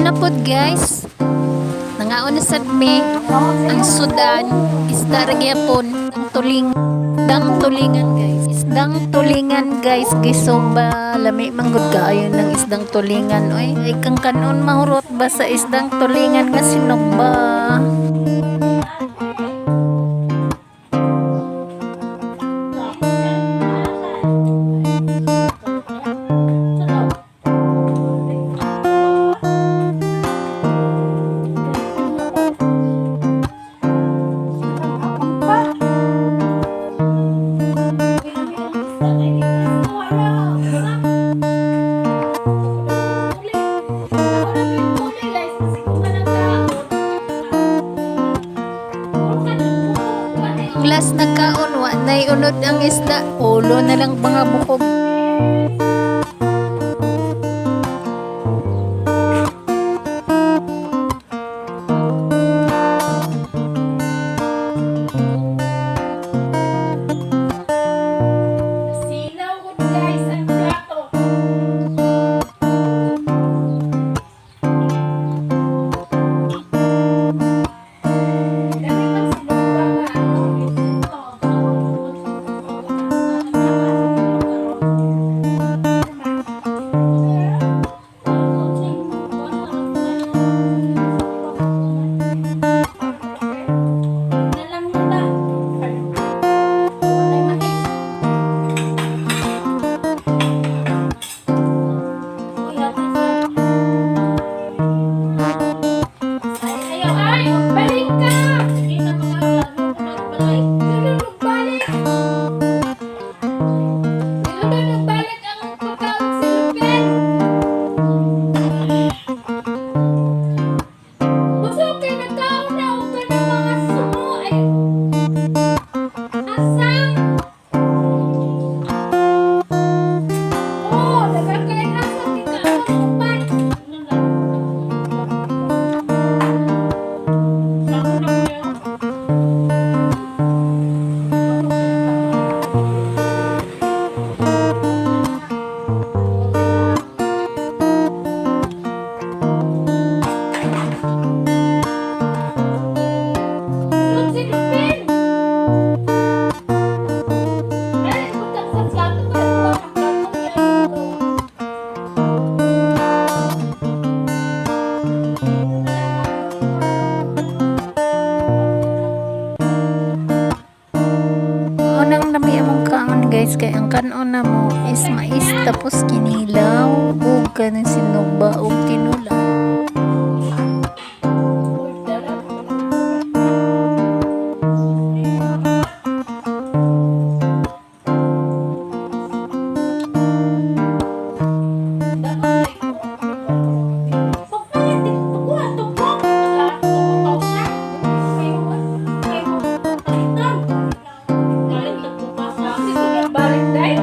Ano pod, guys? Nangaon na sad mi. Ang sudan, isda ra gyapon, ang tuling dang tulingan, guys. Isdang tulingan, guys, gisumba, lami man gud kaayo ng isdang tulingan oy. Ay kang kanon mahurot ba sa isdang tulingan nga sinugba. Ang last na kaon, wa nay unod ang isda. Ulo na lang mga bukog. Silaw ko, guys, ang plato. Dami man sinugba nga ano. Nalang mo na. Ay, mais. Ayaw, ay, balik ka! Hindi na magbalik. Sino magbalik? Sino na magbalik ang pagkaon si Lupin? Busog kay nagkaon na og kanang mga sumo ay asang. Oh, daghang kay asang gikaon upat. Sunod si Lupin. Ay, butang sa plato ba? Ang plato niya ito. Unang lami among kaon, guys, kay ang kanon na mo is mais tapos kinilaw ug kanang sinugba ug tinula. Balik tayo.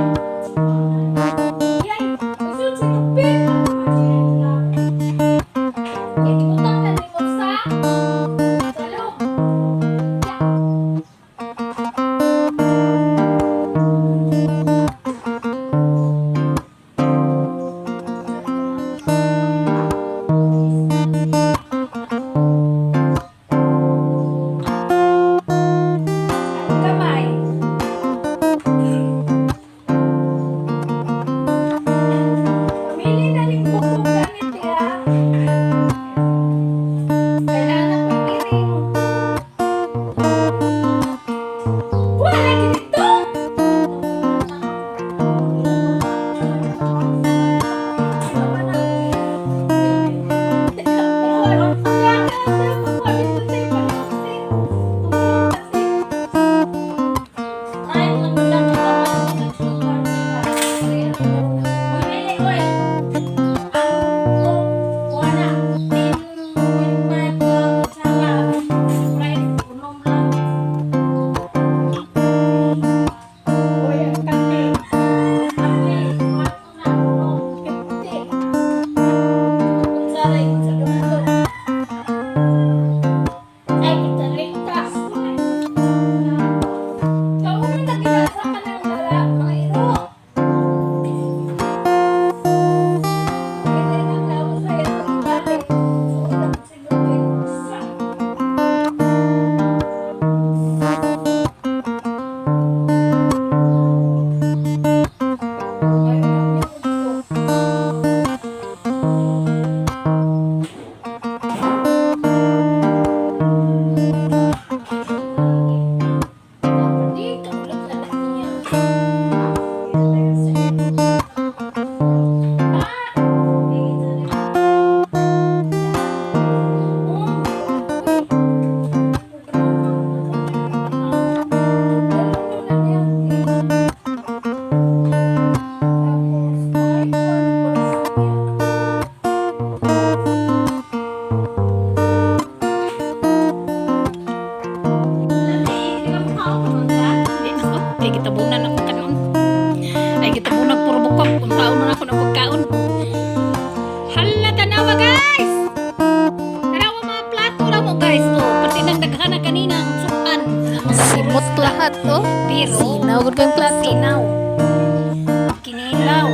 Tanawa, guys! Tanawa mga plato ra mo, guys. Oh, pati nang daghan na kanina ang sukan. Simot lahat, oh. Pero Sinaw gud kang plato. Sinaw. Kinilaw.